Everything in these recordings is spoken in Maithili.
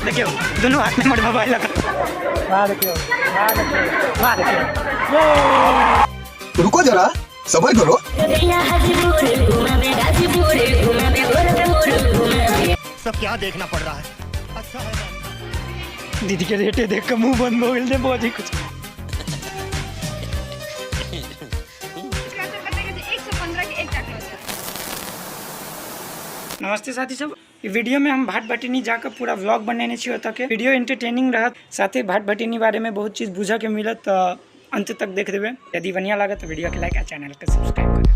देखियो दुनू हाथ में मोर मोबाइल लगा। वाह देखियो, वाह देखियो, वाह देखियो। रुको जरा, सबर करो। सब क्या देखना पड़ रहा है? अच्छा है। दीदी के रेटे देख के मुंह बंद हो गेल ने बजी कुछ। नमस्ते साथी सब, वीडियो में हम भाट भटिनी जाकर पूरा व्लॉग बनेने छी। ओतऽ के वीडियो एंटरटेनिंग रहत, साथे भाट भटिनी बारे में बहुत चीज बुझऽ के मिलत, तो अंत तक देख देबै। यदि बढ़िया लागत तो वीडियो के लाइक आ चैनल के सब्सक्राइब कर देबै।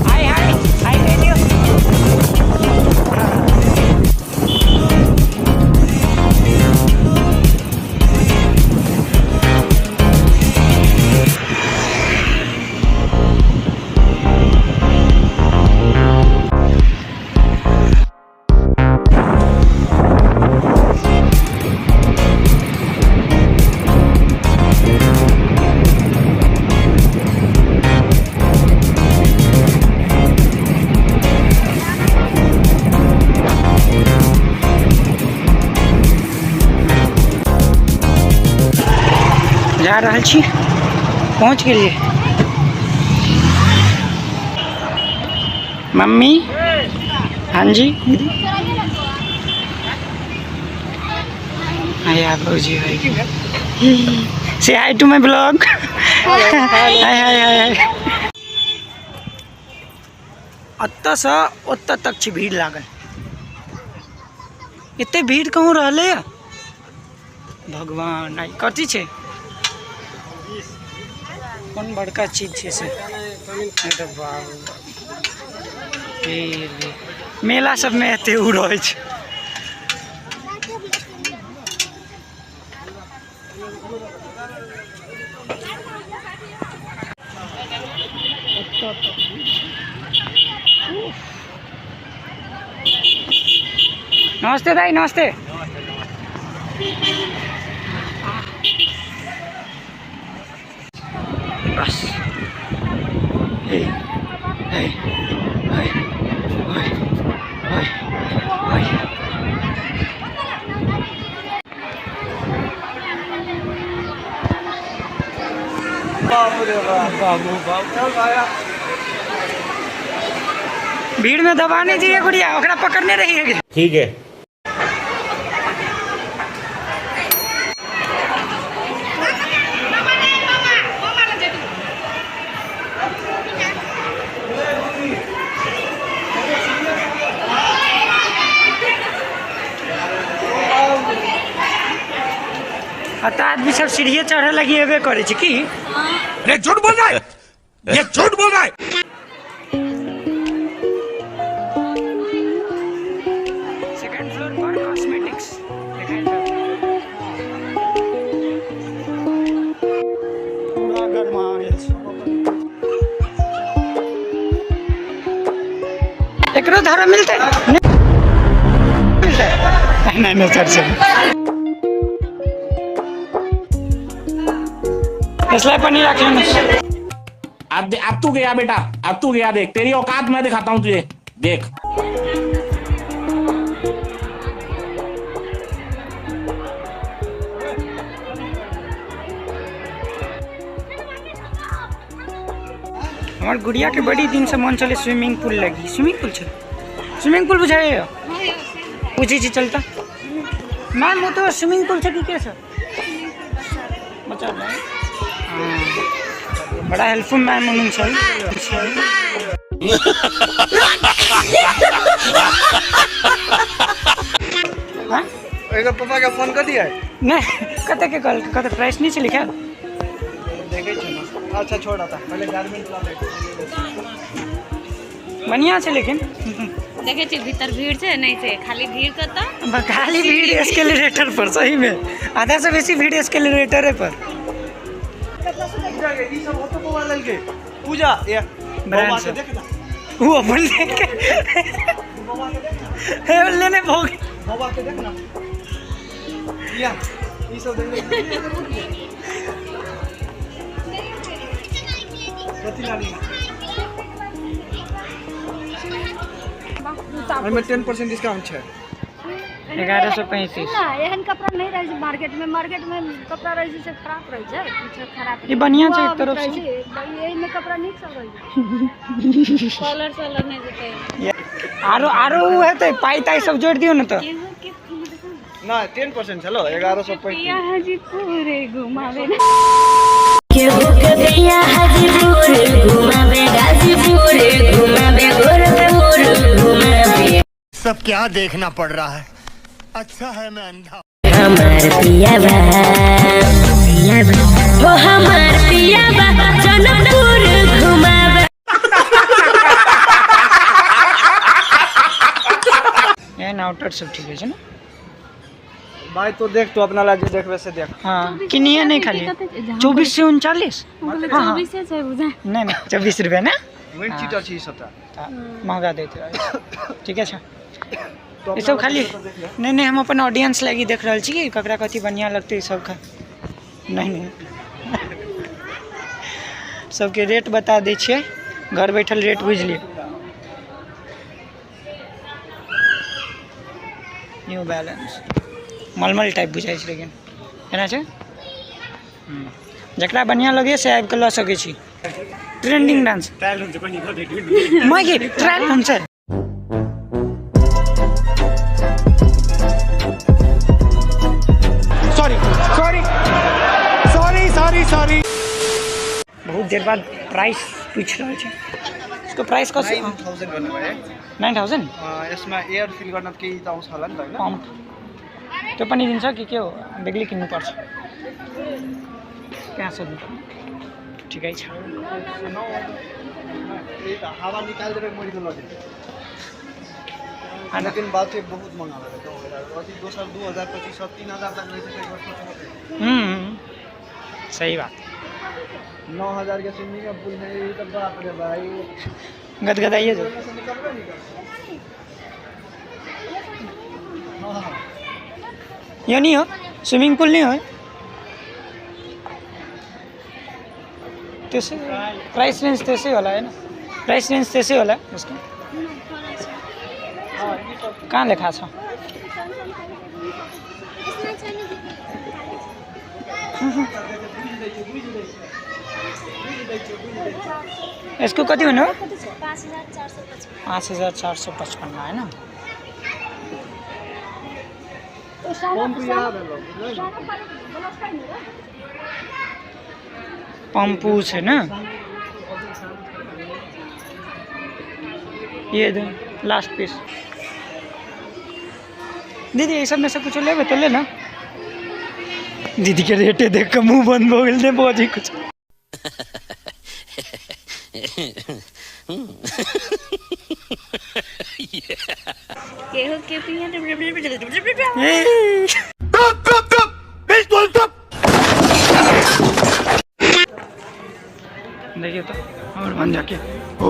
हाय हाय हाय कहि दियौ। जा रहल छी, पहुँच गेलियै। मम्मी हाँ जी, आया भौजी भाई, से hi to my blog. Hi hi hi hi. अतऽसँ ओतऽ तक छै भीड़ लागल। एते भीड़ कहूँ रहलै या भगवान। आई कथी छै, कोन बड़का चीज छै से? अरे बाबू, मेला सबमे एते उ रहै छै। नमस्ते दाई, नमस्ते। बस हे हे हे हे हे हे। भीड़ में दबा नहीं चाहिए गुड़िया, ओकरा पकड़ने रही है। ठीक है। अतः आदमी सब सीढ़िए चढ़े लगी एबे करे छै की? ये झूठ बोल रहा है, ये झूठ बोल रहा है। सेकंड फ्लोर पर कॉस्मेटिक्स दिखाई दे। पूरा गरमा गेल छै। एकरो धारा मिलतै? नहि मिलतै? नहीं नहीं सर सर इसलिए पनीर रख लेना। अब तू गया बेटा, अब तू गया, देख तेरी औकात मैं दिखाता हूँ तुझे, देख। हमार गुड़िया के बड़ी दिन से मन चले स्विमिंग पूल लगी। स्विमिंग पूल छे, स्विमिंग पूल बुझाए पूछी छी चलता मैम, वो तो स्विमिंग पूल छे की कैसे बचा रहा है? हाँ, बड़ा हेल्पफुल मैम उन्होंने। एकर पापा के फोन कर दिया नहीं कते के कल कते प्राइस नहीं छै लिखल देखै छी ना। अच्छा छोड़ आता पहले गारमेंट ला ले। बढ़िया छै लेकिन देखै छी भीतर भीड़ छै नहीं छै खाली भीड़ कत खाली भीड़ एस्केलेटर पर। सही में आधा से बेसी भीड़ एस्केलेटर पर। ई सब होतो बौआ ललके पूजा ये बौआ के देख ना वो अपन लेके बौआ के देख ना हे लेने भोग बौआ के देख ना या ई सब देख कथि लाली एमे 10% डिस्काउंट छै 1135। ना एहन कपड़ा नहीं रहे छै मार्केट में। मार्केट में कपड़ा रहे छै से खराब रहे छै कुछ खराब। ई बढ़िया छै एक तरफ से। एही में कपड़ा नीक सब रहे छै। कलर सलर नहीं जेतै आरो आरो उ हेतै पाई ताई सब जोड़ दियो न त ना 10% चलो 1135। हाजीपुर घुमावे केहू के बिया हाजीपुर घुमावे गाजीपुर घुमावे गोरखपुर घुमावे। सब क्या देखना पड़ रहा है, अच्छा है मैं अंधा। हमार पिया बा हो हमार पिया बा जनकपुर घुमावे। एहन आउटर सब ठीक है ना भाई तो देख तो अपना ला जे देखबे से देख। हाँ किनिए नहीं खाली 24 से 39। हाँ 24 से छै बुझा नहीं नहीं 24 रुपया ना विंड चीटर छी सबटा महंगा देते रहे। ठीक है ई सब खाली नहीं नहीं हम अपन ऑडियंस लागी देख रहल छी कि ककरा कथी बढ़िया लगतै सब खा नहीं नहीं सबके रेट बता दै छियै घर बैठल रेट बुझि लिअ। न्यू बैलेंस मलमल टाइप बुझाइ छै लेकिन केना छै जकरा बढ़िया लगैए से आबि कऽ लऽ सकै छी। ट्रेंडिंग डांस मागे ट्रायल हुन्छ। Sorry sorry sorry sorry sorry. बहुत देर बाद प्राइस पूछ रहल छै। इसको प्राइस कस 9000 भन्नु भयो। 9000 यसमा एयर फिल गर्न केही त आउँछ होला नि त हैन? पम्प त्यो पनि दिन्छ कि के हो बेग्लै किन्नुपर्छ त्यहाँ सोध्नु पर्ने। ठिकै छ। त्यही त हावा निकाल्दै मरिको लग्यो। लेकिन बात चाहिँ बहुत महँगा भयो 2000 अझै दोसर 2025 3000 तक रहेछ एक वर्ष। सही बात। 9000 के स्विमिंग पुल में ई त बाप रे भाई गदगदाइए जो। यो नहीं हो स्विमिंग पुल नहीं हो त्यसै प्राइस रेंज त्यसै होला हैन? प्राइस रेंज त्यसै होला यसको। कहाँ लेखा छ? यसको कति भन्नु? 5455 हैन? पम्पू छ हैन? ये दो लास्ट पीस। दीदी ये सब में से कुछ लेबे तो ले ना। दीदी के रेटे देख के मुँह बंद हो गेल ने बजी कुछ। केहू के पिया देखिए तो और बन जाके ओ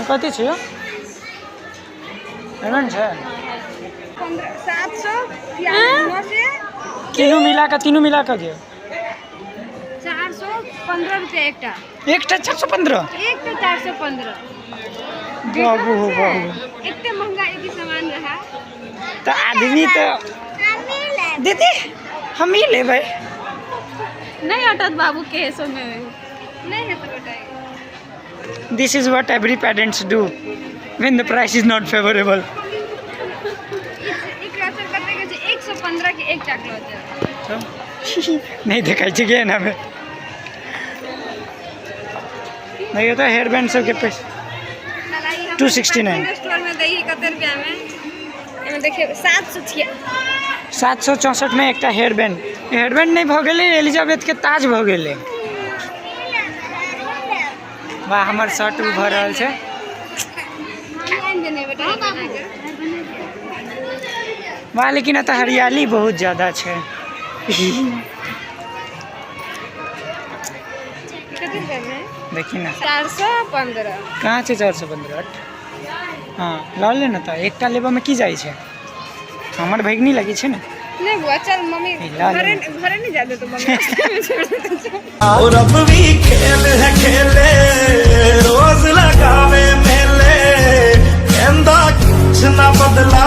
कति छ यो? हेर्नु छ 700 तीनों मिला का, तीनों मिला का दियो 415 रुपया एकटा। एकटा 415? एकटा 415। बाबू हो बाबू, एते महंगा एक ही सामान रहा तो आदमी तो दीदी हम ही लेबै। नहीं हटत बाबू के सो में नहीं है तो बेटा। This is what every parents do when the price is not favorable. एक रात कते के छै 115 के एकटा क्लोज। नहीं देखाइ छै के एनामे। नहीं तो हेयर बैंड सबके पैसा 269 स्टोर में दै कते रुपया में? एमे देखिए 706 764 में एकटा हेयर बैंड। हेयर बैंड नहीं भ गेलै, एलिजाबेथ के ताज भ गेलै। वाह हमर शर्ट भ रहल छै। वाह लेकिन एतऽ हरियाली बहुत ज्यादा छै। देखी ना 415 कहाँ छै 415? हाँ लऽ ले ने तऽ एकटा लेबऽ में की जाइ छै, हमर भगिनी लगी छै ने। नहीं बुआ चल मम्मी घरे घरे नहीं जाते तो मम्मी और अब भी खेल है खेले रोज लगावे मेले कहंदा कुछ ना बदला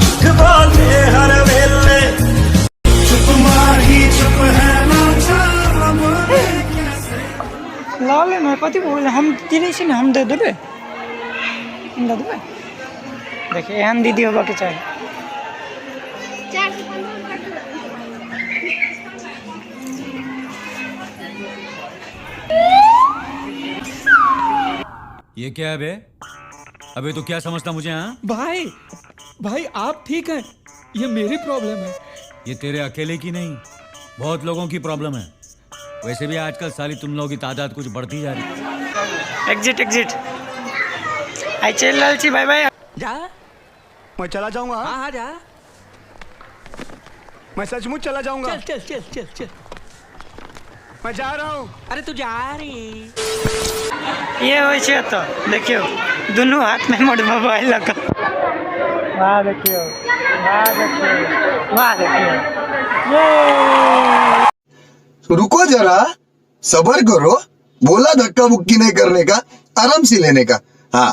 झूठ बोले हर वेले चुप माही चुप है ना जाम लऽ ले ने कथी बोल हम दिलै छी ने, हम दे देबै, हम दे देबै। देखिए एहन दीदी होबऽके चाही। 415 ये क्या है बे? अबे तो क्या समझता मुझे? हाँ भाई भाई आप ठीक हैं, ये मेरी प्रॉब्लम है। ये तेरे अकेले की नहीं, बहुत लोगों की प्रॉब्लम है। वैसे भी आजकल सारी तुम लोगों की तादाद कुछ बढ़ती जा रही है। एग्जिट एग्जिट आई चल रहल छी, बाय बाय। जा मैं चला जाऊंगा। हाँ हाँ जा, मैं सचमुच चला जाऊंगा। चल चल चल चल चल, मैं जा रहा हूँ। अरे तू जा रही। ये होइ छै एतऽ देखियौ दुनू हाथ में मोर मोबाइल लऽ कऽ। वाह देखियौ, वाह देखियौ, वाह देखियौ। ये रुको जरा, सबर करो, बोला धक्का मुक्की नहीं करने का, आराम से लेने का। हाँ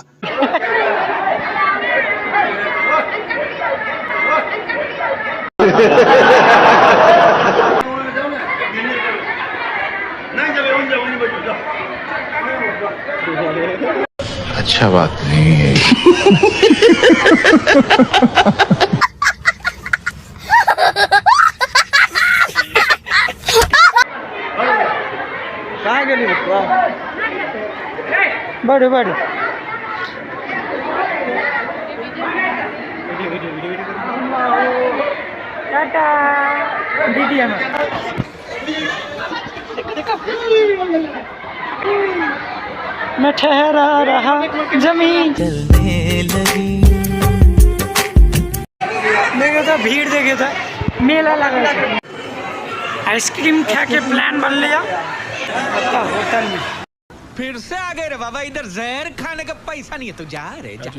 अच्छा बात नहीं है। कहाँ गेली बच्चा? बढ़ू बढ़ू। टाटा दीदी हमर। देखो देखो मैं ठहरा रहा जमीन चलने लगी। देखो तो भीड़ देखो तो मेला लगा है। आइसक्रीम खा के प्लान बन लिया होटल में। फिर से आ गए रे बाबा, इधर जहर खाने का पैसा नहीं है तो जा रे जा।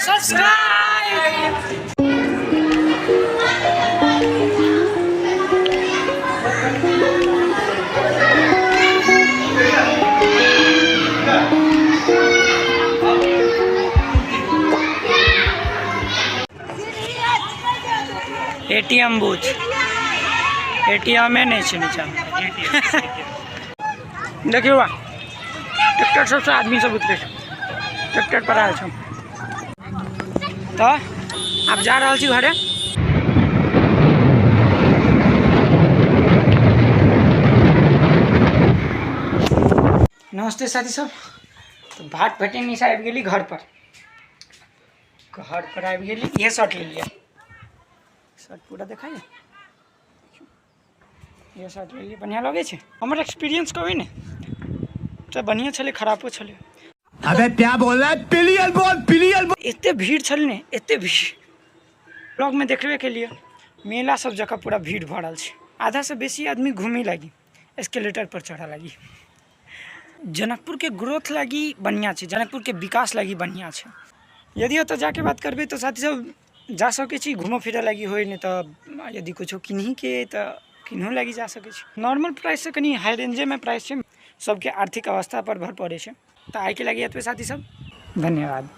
Subscribe. ATM booth, ATM में नहीं छै नीचा। देखियौ वाह, ट्रैक्टर सबसँ आदमी सब उतरे छै, ट्रैक्टर पर आयल छै। तो आब जा रहल छी घरे। नमस्ते साथी सब। तो भात भेटे निशा आबि गेली घर पर, घर पर आबि गेली। इहे शर्ट ले लिया, शर्ट पूरा देखाइए। इहो शर्ट लेलियै, बढ़िआँ लगै छै। हमर एक्सपीरियंस कहबै ने तऽ बढ़िआँ छलै, खरापो छलै। अबे क्या बोल रहा है, पिलियल बोल, पिलियल बोल। एते भीड़ छलै ने, एते भीड़ ब्लॉगमे देखबे केलियै, मेला सब जगह पूरा भीड़ भरल छै। आधासँ बेसी आदमी घूमे लागी, एस्केलेटर पर चढ़ऽ लागी। जनकपुरके ग्रोथ लागी बढ़िआँ छै, जनकपुरके विकास लागी बढ़िआँ छै। यदि ओतऽ जाके बात करबै तऽ साथी सब जा सकै छी घूमऽ फिरऽ लागी होइ, नहि तऽ यदि किछो किनहीके तऽ किनहो लागी जा सकै छी। नॉर्मल प्राइससँ कनि हाई रेंजेमे प्राइस छै, सबके आर्थिक अवस्था पर भर पड़ै छै। तऽ आइके लागी एतबे साथी सब, धन्यवाद।